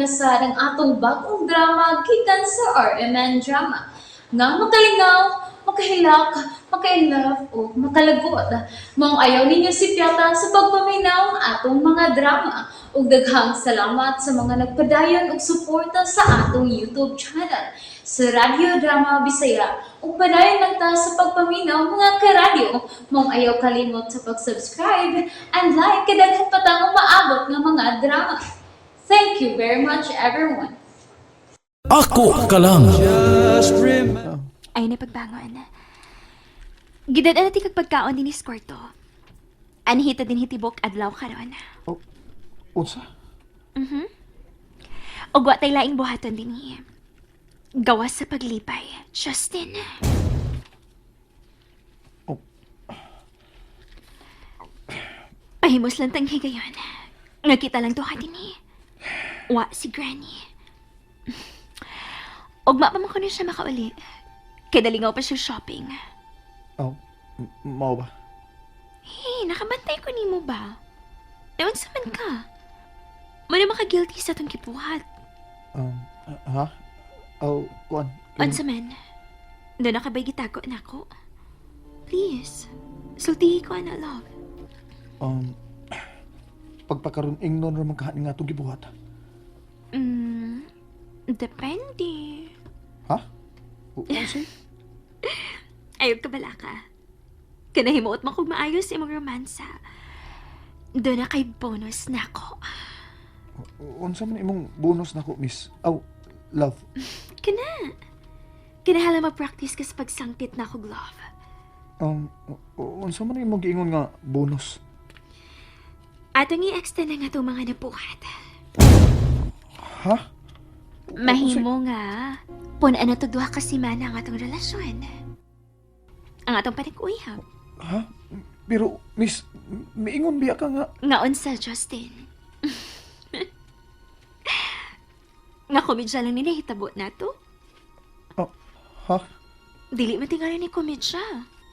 na sad ang atong bag-ong drama gikan sa RMN Drama. Nga makalingaw, makahilak, maka-inlove o makalagot. Maong ayaw ninyo sipyata sa pagpaminaw ang atong mga drama. Ug daghang salamat sa mga nagpadayon og suporta sa atong YouTube channel sa Radyo Drama Bisaya. Ug padayon lang ta sa pagpaminaw, mga karadyo. Maong ayaw kalimot sa pag-subscribe and like kay daghan pa tang umaabot nga mga drama. Thank you very much, everyone. Ako ka lang. Ay na pagbangon. Gidad na ti kag pagkaon din is kwarto. Anhita din hitibok adlaw karon. Oh, unsa? Og wa tay laing buhaton dinhi. Gawas sa paglipay, Justin. Oh. Pahimos lang tang higayon. Nga kita lang duha dinhi. Wa si Granny. Ugma pa man kuno siya makauli. Kay dalingaw pa siya shopping. Oh, mao ba? Hey, nakabantay ko nimo ba? Ewan sa man ka. Muna maka-guilty sa itong kipuhat. Ha? Oh, kuan. Unsa man. Doon na kabay gitago na ako. Please, sultihi ko ana, love. Pagpakaron ingnon ra man kaha nga atong gibuhat. Depende. Ha? Unsa? Ayaw ka bala ka. Kanahimuot man kog maayos imong romansa. Doon na kay bonus na ako. Unsa man imong bonus nako, miss? Oh, love. Kana. Kinahala ma-practice ka sa pagsangpit na ako, love. Unsa man imong giingon nga bonus? Atong i-extend na nga itong mga nabuhat. Ha? Mahimo nga. Punan na to duha ka semana ang atong relasyon. Ang atong panag-uyab. Ha? Pero miss, miingon biya ka nga. Nga unsa, Justin. Nga komedya lang ni nahitabo na to. Oh, ha? Dili man tingali ni komedya.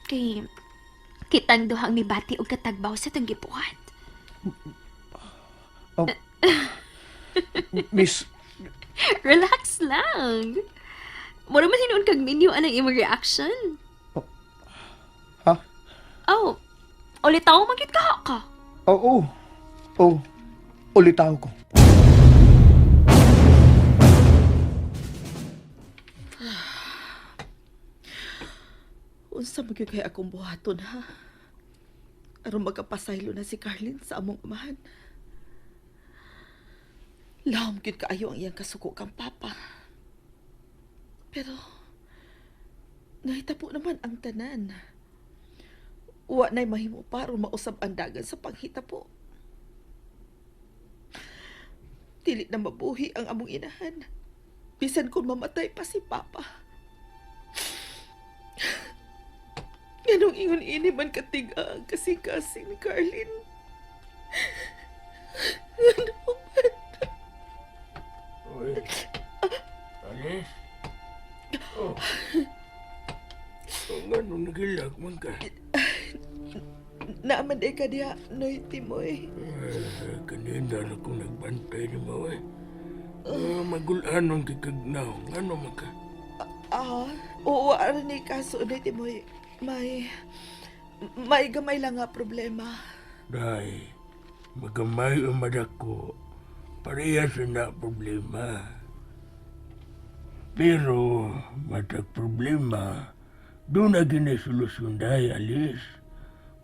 Kay kitang duhang mibati og katagbaw sa itong gibuhat. Oh. Miss, Relax lang. Mura man hinuon kag minyo anang imong reaction. Ha? Oh, ulitaw magit ka ka. Oo. Oh. Ulitaw ko. Unsa man gyud kay akong buhaton ha? Aron magkapasaylo na si Carlin sa among amahan. Lahom gyud kaayo ang iyang kasuko kang papa. Pero nahitabo naman ang tanan. Wa na'y mahimo pa aron mausab ang dagan sa panghitabo. Dili na mabuhi ang among inahan. Bisan kung mamatay pa si papa. Nganong ingon ini man katiga ang kasing-kasing ni Carlin. Ngano man? Uy. Alis? Oh. Oh, nga nung nagilak man ka. Naaman day ka diha, Noy Timoy. Eh, kanina na kong nagbantay ni mo eh. Magulaan ang kikagnaw. Ano man ka? Ah, oo, ara ni kaso, Noy Timoy. May gamay lang nga problema. Day, magamay ang madako. Parehas na problema. Pero, matag problema, doon na ginasolusyon day, Alis.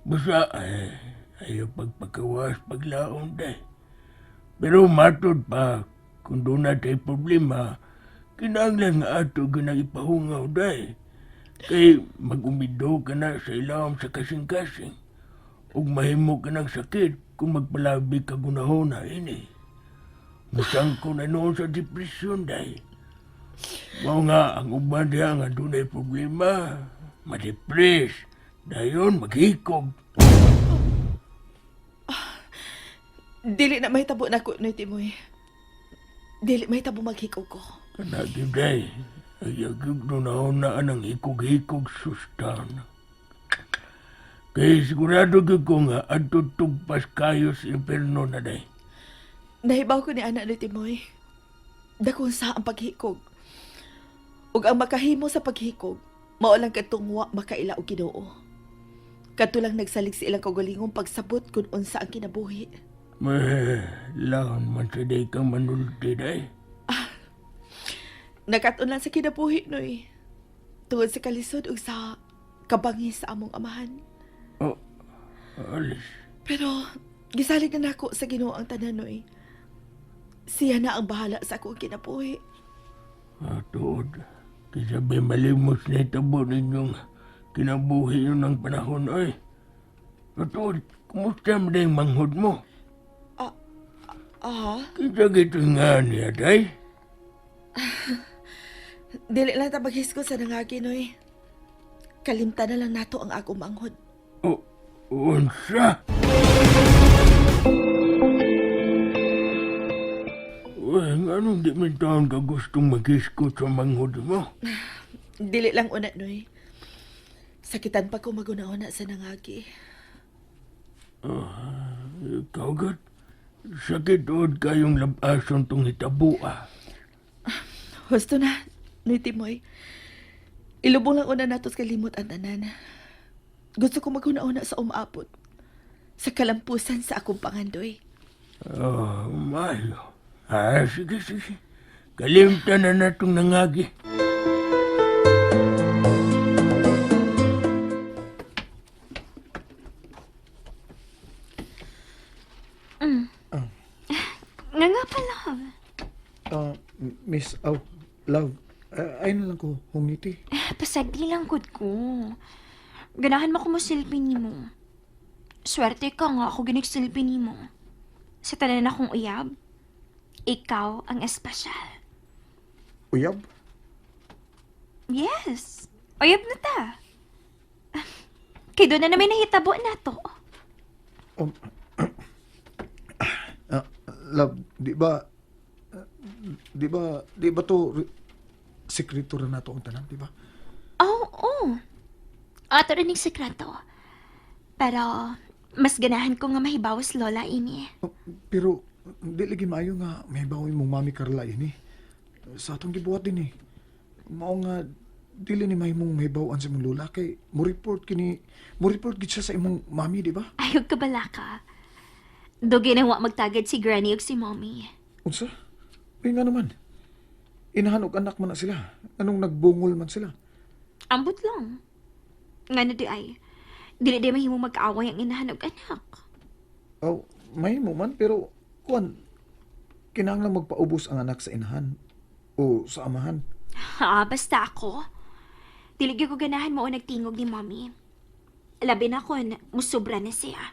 Basta ay, ayaw pagpakawas, paglaon day. Pero matod pa, kung doon na tayo problema, kinahanglan nga ato ginang ipahungaw day. Kay magumido ka na sa ilawom sa kasing-kasing. Ug mahimo ka ng sakit kung magpalabi ka gunahon na ini. Musangko na noon sa depresyon day. Mao nga ang uban diha nga dunay problema, madepres, dayon maghikog. Dili na mahitabo na ko, Noy Timoy. Dili mahitabo maghikaw ko. Kana gyud day, ayaw gyud gunahon na anang hikog-hikog sustan. Kay sigurado gyud ko nga adto tugpas kayo sa impierno na day. Nahibaw ko ni anak, Noy Timoy. Dakong sa ang paghikog. Ug ang makahimo sa paghikog, mao lang kadtong wa makaila og Ginoo. Kadto lang nagsalig sa ilang kaugalingong pagsabot kung unsa ang kinabuhi. May laon man sa day kang manulti day. Nakatun lang sa kinabuhi, Noy. Tungod sa kalisod ug sa kabangi sa among amahan. Oh, Alice. Pero gisalig na nako sa Ginoo ang tanan, Noy. Siya na ang bahala sa akong kinabuhi. Ah, tuod. Kisa ba'y malimos na itabo ninyong kinabuhi yun ng panahon ay. Ah, tuod, kumusta mo na yung manghod mo? Ah, Kita gito nga niya, day. dili lang ta maghisgot sa nangagi, Noy. Kalimtan na lang nato ang akong manghod. O, unsa? Uy, anong di man taon ka gustong maghiskot sa manghod mo? Dili lang una, Noy. Sakitan pa ko maguna-una sa nangagi. Ikaw, gat. Sakit od kayong labason tong hitabo, ah. Husto na, Noy Timoy. Ilubong lang una nato sa kalimot ang tanan. Gusto ko maghuna-una sa umaabot. Sa kalampusan sa akong pangandoy. Oh, mayo. Ah, sige, sige. Kalimtan na natong nangagi. Nga nga pa, love. Ah, miss, aw, love. Ay na lang ko hungiti. Pasagdi lang gud ko. Ganahan mo ko mo silbi nimo. Swerte ka nga ako ginig silbi nimo. Sa tanan akong uyab, ikaw ang espesyal. Uyab? Yes. Uyab na ta. Kay doon na namin nahitabo na to. Love, di ba, di ba to, sekreto ra nato ang tanan, di ba? Oo, oh, oh. Ato rin yung sekreto. Pero, mas ganahan ko nga mahibawas lola ini. Oh, pero, di lagi maayo nga may bawi mong mami Carla ini. Sa atong gibuhat din eh. Mao nga, dili ni mahimong mahibawan sa imong lola kay mo report kini mo report gid siya sa imong mami, di ba? Ayog ka bala ka. Dugi na wa magtagad si granny ug si mommy. Unsa? Uy nga naman. Inahan og anak man na sila. Anong nagbungol man sila? Ambot lang. Nga na di ay. Dili di mahimo mag-away ang inahan og anak. Oh, mahimo man pero kuan kinahanglan magpaubos ang anak sa inahan o sa amahan. Ha, basta ako. Dili gyud ko ganahan mo nagtingog ni mommy. Labi na kon musubra na siya.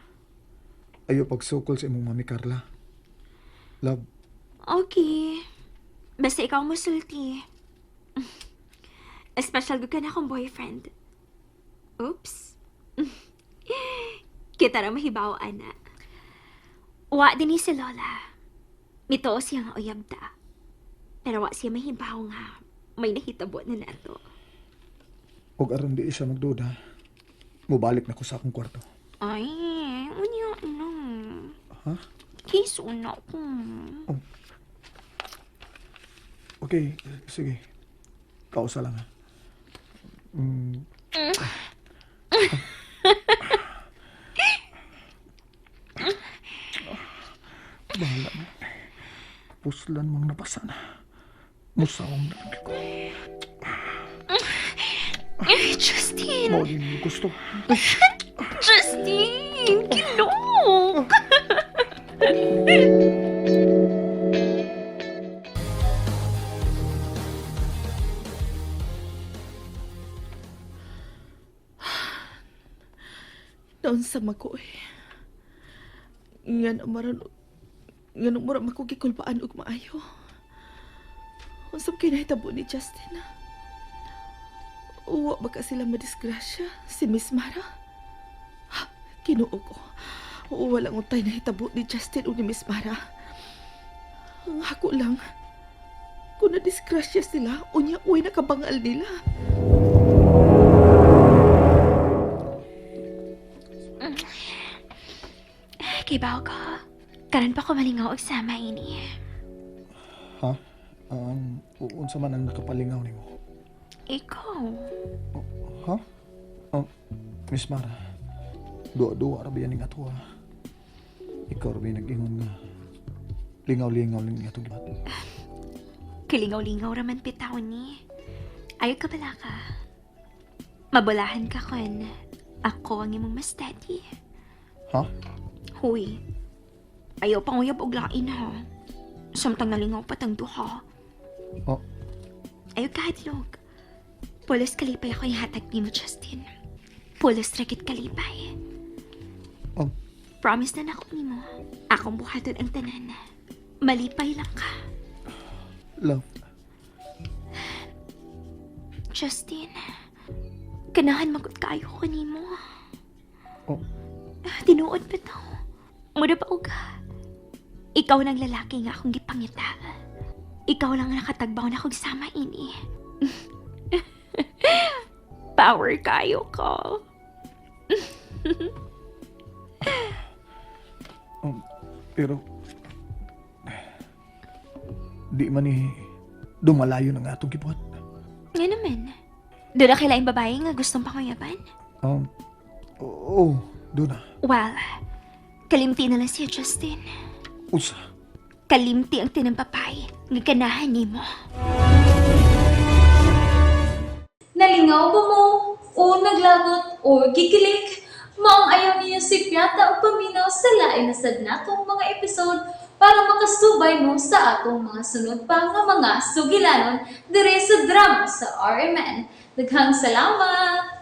Ayo pagsukol sa imong mami Carla. Love, Okay. Basta ikaw musulti. Espesyal gud ka na akong boyfriend. Oops. Kita ra mahibaw ana. Wa din ni si Lola. Mituo siya nga uyab ta. Pero wa siya mahibaw nga may nahitabo na nato. og aron di siya magduda, mobalik na ko sa akong kwarto. Ay, unya na. Ha? Kiss una ko. Okay, sige. Kausa lang ha. Bahala mo. Puslan mong napasa na. Musawang na lang ko. Ay, Justin! Mao din mo gusto. Justin! Kilok! Naunsa mako eh. Nga maran nga mura mako gikulbaan og maayo. Unsa man kay nahitabo ni Justin? Ah? Uwa ba ka sila madisgrasya si Miss Mara? Ha, Kinuo ko. Oo, walang untay nahitabo ni Justin o ni Miss Mara. Ang ako lang, kung nadisgrasya sila, unya uy nakabangal nila. Kibaw ko. Karon pa ko malingaw og sama ini. Ha? Unsa man ang nakapalingaw nimo? Ikaw. Ha? Oh, Miss Mara, duwa-duwa ra ba yan ning ato ha? Ikaw ra ba yung nag-ingon nga lingaw-lingaw lang ning atong gibuhat? Kilingaw-lingaw raman bitaw ni. Ayaw ka bala ka. Mabulahan ka kon. Ako ang imong mas daddy. Ha? Huy. Ayaw pang uyab og lain ha. Samtang nalingaw patang duha. Oh, Ayaw kahadlok. Pulos kalipay ako ihatag nimo, Justin. Pulos rakit kalipay. oh, Promise na nako nimo. Akong buhaton ang tanan. Malipay lang ka. Love. Justin, ganahan magod kaayo ko nimo. Oh, Tinuod ba to? Mura ba og ikaw nang lalaki nga akong gipangita. Ikaw lang ang nakatagbaw na kog sama ini. Power kayo ko. Pero di man ni dumalayo ng atong gibuhat. Nga naman. Doon na kailaing babae nga gustong panguyaban? Oo, doon na. Well, kalimti na lang siya, Justin. Usa. Kalimti ang tinampapay nga ganahan nimo. Nalingaw ba mo? O naglagot o gikilig? Maong ayaw niyo si Piata o paminaw sa lain na sad natong mga episode para makasubay mo sa atong mga sunod pa nga mga sugilanon dire sa drama sa RMN. Daghang salamat!